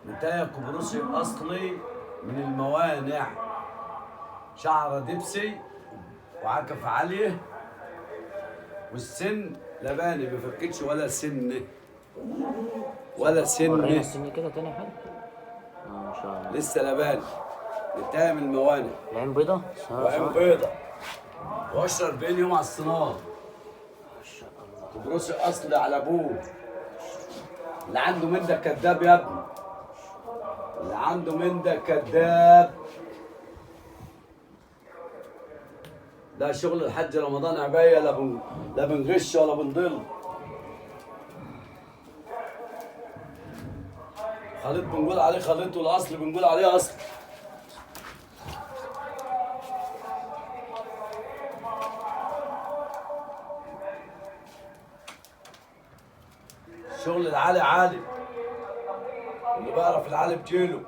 نتاية قبرصي اصلي من الموانع، شعره دبسي وعكف عالية، والسن لباني ما فكتش ولا سنة ولا ورينا سنة، السن كده تاني يا حاج. ما شاء الله لسه لباني. نتاية من الموانع، العين بيضة. وعين بيضة، وعشرة 40 يوم على الصنارة. ما شاء الله. قبرصي اصلي على ابوه. اللي عنده من ده كذاب يا ابني، اللي عنده من ده كذاب. ده شغل الحاج رمضان عباية، لا بنغش ولا بنضل. خليط بنقول عليه خليط، والاصل بنقول عليه اصل. الشغل العالي عالي، اللي بيعرف العالي بجيله.